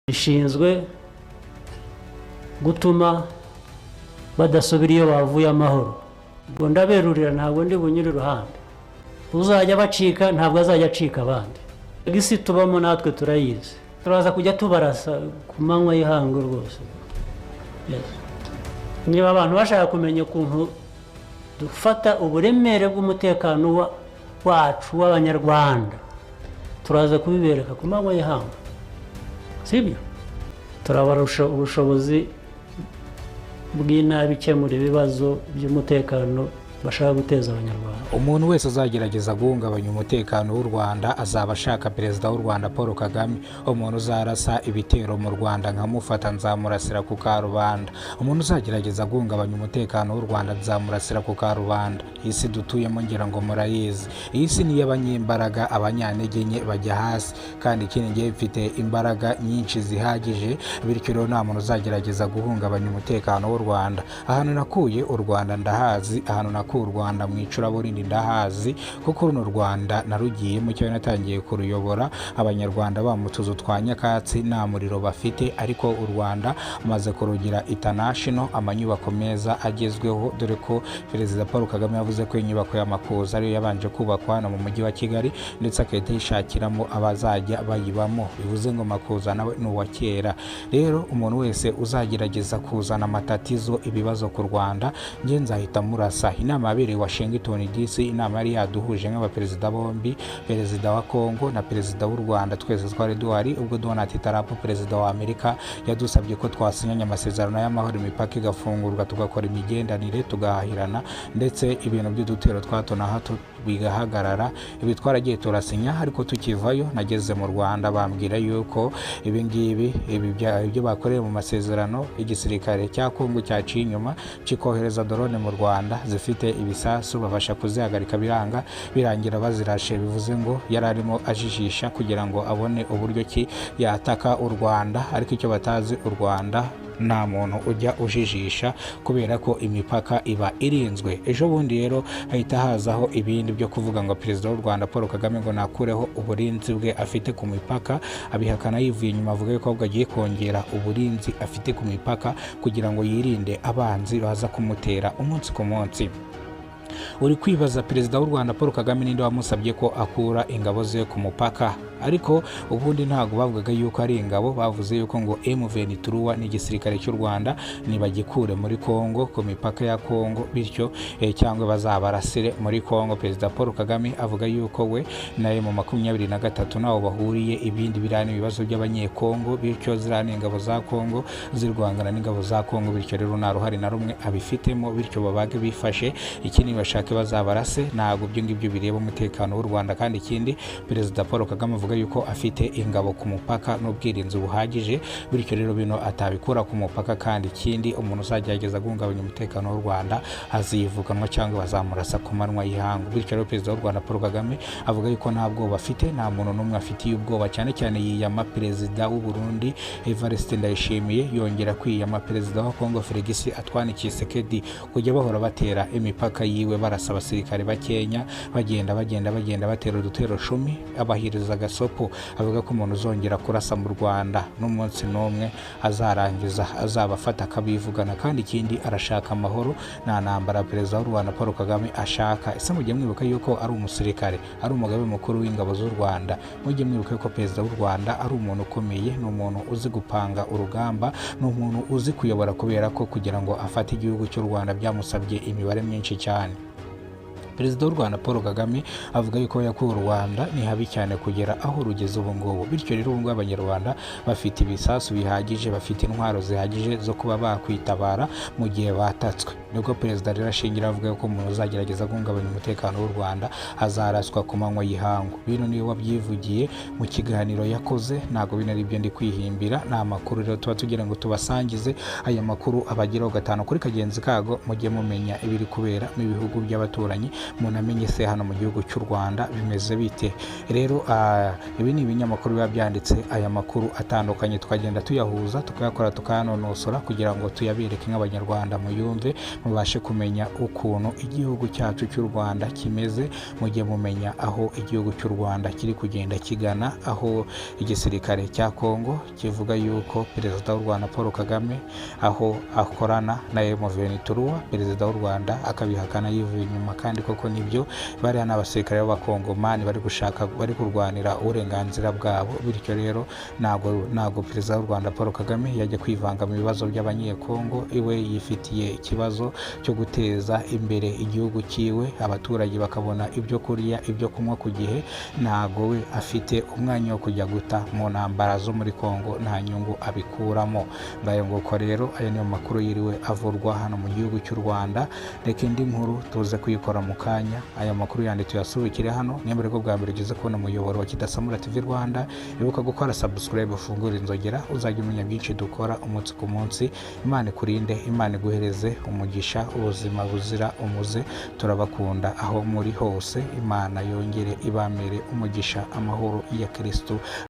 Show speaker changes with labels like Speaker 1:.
Speaker 1: Ishinzwe gutuma badasubira iyo bavuye amahoro. Ubwo ndaberurira, ntabwo ndi bunyure iruhande. Uzajya bacika ntabwo azajya acika abandi. Isi tubamo natwe turayizi, turaza kujya tubarasa ku manywa y'ihangu rwose. Yes. Niba abantu bashaka kumenya ukuntu dufata uburemere bw'umutekano wacu w'Abanyarwanda, turaza kubibereka ku manywa y'ihangu, sibyo? Turabarusha ubushobozi bw'inabi ikemura ibibazo by'umutekano bashaka guteza Abanyarwanda.
Speaker 2: Umuntu wese uzagerageza guhungabanya umutekano w'u Rwanda azaba ashaka Perezida w'u Rwanda Paul Kagame. Umuntu uzarasa ibitero mu Rwanda nkamufata, nzamurasira ku karubanda. Umuntu uzagerageza guhungabanya umutekano w'u Rwanda, nzamurasira ku karubanda. Isi dutuyemo ngira ngo murayizi. Iyi si ni iy'abanyembaraga, abanyantege nke bajya hasi. Kandi ikindi, ngewe mfite imbaraga nyinshi zihagije, bityo rero nta muntu uzagerageza guhungabanya umutekano w'u Rwanda. Ahantu nakuye u Rwanda ndahazi, ahantu nakuye u Rwanda mu icuraburindi ndahazi, kuko runo Rwanda narugiyemo cyo natangiye kuruyobora Abanyarwanda ba mu tuzu twa nyakatsi, nta muriro bafite. Ariko u Rwanda maze kurugira international, amanyubako meza agezweho, dore ko Perezida Paul Kagame yavuze ko inyubako y'Amakuza ariyo yabanje kubakwa hano mu mujyi wa Kigali, ndetse agahita yishakiramo abazajya bayibamo. Bivuze ngo Makuza nawe ni uwa kera. Rero umuntu wese uzagerageza kuzana amatatizo, ibibazo ku Rwanda, njye nzahita murasa. Inama yabereye Washington DC, inama yari yaduhuje nk'abaperezida bombi, Perezida wa Congo na Perezida w'u Rwanda, twese twari duhari. Ubwo Donald Trump, Perezida wa Amerika, yadusabye ko twasinyanye amasezerano y'amahoro, imipaka igafungurwa, tugakora imigenderanire, tugahahirana, ndetse ibintu by'udutero twa hato na hato bigahagarara. Ibi twaragiye turasinya, ariko tukivayo nageze mu Rwanda bambwira yuko ibi ngibi, ibi ibyo bakoreye mu masezerano, igisirikare cya Kongo cyaciye inyuma kikohereza drone mu Rwanda zifite ibisasu, babasha kuzihagarika biranga, birangira bazirashe. Bivuze ngo yari arimo ajijisha kugira ngo abone uburyo ki yataka u Rwanda. Ariko icyo batazi, u Rwanda nta muntu ujya ujijisha, kubera ko imipaka iba irinzwe. Ejo bundi rero hahita hazaho ibindi byo kuvuga ngo Perezida w'u Rwanda Paul Kagame ngo nakureho uburinzi bwe afite ku mipaka. Abihakana yivuye inyuma, avuga ko ahubwo agiye kongera uburinzi afite ku mipaka kugira ngo yirinde abanzi baza kumutera umunsi ku munsi. Uri kwibaza, Perezida w'u Rwanda Paul Kagame ninde wamusabye ko akura ingabo ze ku mupaka? Ariko ubundi ntabwo bavugaga yuko ari ingabo, bavuze yuko ngo M23 n'igisirikare cy'u Rwanda nibagikure muri Kongo, ku mipaka ya Kongo, bityo cyangwa bazabarasire muri Kongo. Perezida Paul Kagame avuga yuko we na M23 ntaho bahuriye, ibindi biriya ni ibibazo by'Abanyekongo, bityo ziriya ni ingabo za Kongo zirwangana n'ingabo za Kongo, bityo rero nta ruhare na rumwe abifitemo, bityo babage bifashe. Ikindi, bashake bazabarase, ntabwo ibyo ngibyo bireba umutekano w'u Rwanda. Kandi ikindi, Perezida Paul Kagame avuga yuko afite ingabo ku mupaka n'ubwirinzi buhagije, bityo rero bino atabikura ku mupaka. Kandi ikindi, umuntu uzagerageza guhungabanya umutekano w'u Rwanda azivuganwa cyangwa bazamurasa ku manywa y'ihangu. Bityo rero Perezida w'u Rwanda Paul Kagame avuga yuko nta bwoba afite, nta muntu n'umwe afitiye ubwoba. Cyane cyane yiyama Perezida w'u Burundi Evariste Ndayishimiye, yongera kwiyama Perezida wa Kongo Felix Antoine Tshisekedi kujya bahora batera imipaka yiwe, barasa abasirikare ba Kenya, bagenda bagenda bagenda batera udutero cumi. Abahiriza agasopo, avuga ko umuntu uzongera kurasa mu Rwanda n'umunsi n'umwe azarangiza azabafata akabivugana. Kandi ikindi, arashaka amahoro, nta ntambara Perezida w'u Rwanda Paul Kagame ashaka. Ese mujye mwibuka yuko ari umusirikare, ari umugabe mukuru w'ingabo z'u Rwanda? Mujye mwibuka yuko Perezida w'u Rwanda ari umuntu ukomeye, ni umuntu uzi gupanga urugamba, ni umuntu uzi kuyobora, kubera ko kugira ngo afate igihugu cy'u Rwanda byamusabye imibare myinshi cyane. Perezida w'u Rwanda Paul Kagame avuga yuko yakuye u Rwanda ni habi cyane kugera aho rugeze ubu ngubu. Bityo rero ubu ngubu Abanyarwanda bafite ibisasu bihagije, bafite intwaro zihagije zo kuba bakwitabara mu gihe batatswe. Nibwo Perezida rero ashingira avuga ko umuntu uzagerageza guhungabanya umutekano w'u Rwanda azaraswa ku manywa y'ihangu. Bino niwe wabyivugiye mu kiganiro yakoze, ntabwo bino ari byo ndi kwihimbira, ni amakuru rero tuba tugira ngo tubasangize. Aya makuru abageraho gatanu kuri kagenzi kago, mujye mumenya ibiri kubera mu bihugu by'abaturanyi. Munamenye se hano mu gihugu cy'u Rwanda bimeze bite? Rero ibi ni ibinyamakuru biba byanditse aya makuru atandukanye, tukagenda tuyahuza, tukayakora, tukayanonosora kugira ngo tuyabereke nk'Abanyarwanda, muyumve, mubashe kumenya ukuntu igihugu cyacu cy'u Rwanda kimeze, mujye mumenya aho igihugu cy'u Rwanda kiri kugenda kigana, aho igisirikare cya Kongo kivuga yuko Perezida w'u Rwanda Paul Kagame aho akorana na M23, Perezida w'u Rwanda akabihakana yivuye inyuma. Kandi koko nibyo, bariya ni abasirikare b'Abakongomani bari gushaka, bari kurwanira uburenganzira bwabo. Bityo rero ntabwo Perezida w'u Rwanda Paul Kagame yajya kwivanga mu bibazo by'Abanyekongo. Iwe yifitiye ikibazo cyo guteza imbere igihugu cyiwe, abaturage bakabona ibyo kurya, ibyo kunywa ku gihe. Ntabwo we afite umwanya wo kujya guta mu ntambara zo muri Kongo, nta nyungu abikuramo. Ngayo nguko rero, aya niyo makuru yiriwe avurwa hano mu gihugu cy'u Rwanda. Reka indi nkuru tuze kuyikora mu kanya, aya makuru yandi tuyasubikire hano. Niba aribwo bwa mbere ugeze kubona umuyoboro wa Kidasamura TV Rwanda, ibuka gukora subscribe, ufungure inzogera, uzajya umenya byinshi dukora umunsi ku munsi. Imana ikurinde, Imana iguhereze umugisha, ubuzima buzira umuze. Turabakunda aho muri hose, Imana yongere ibamere umugisha, amahoro ya Kristo.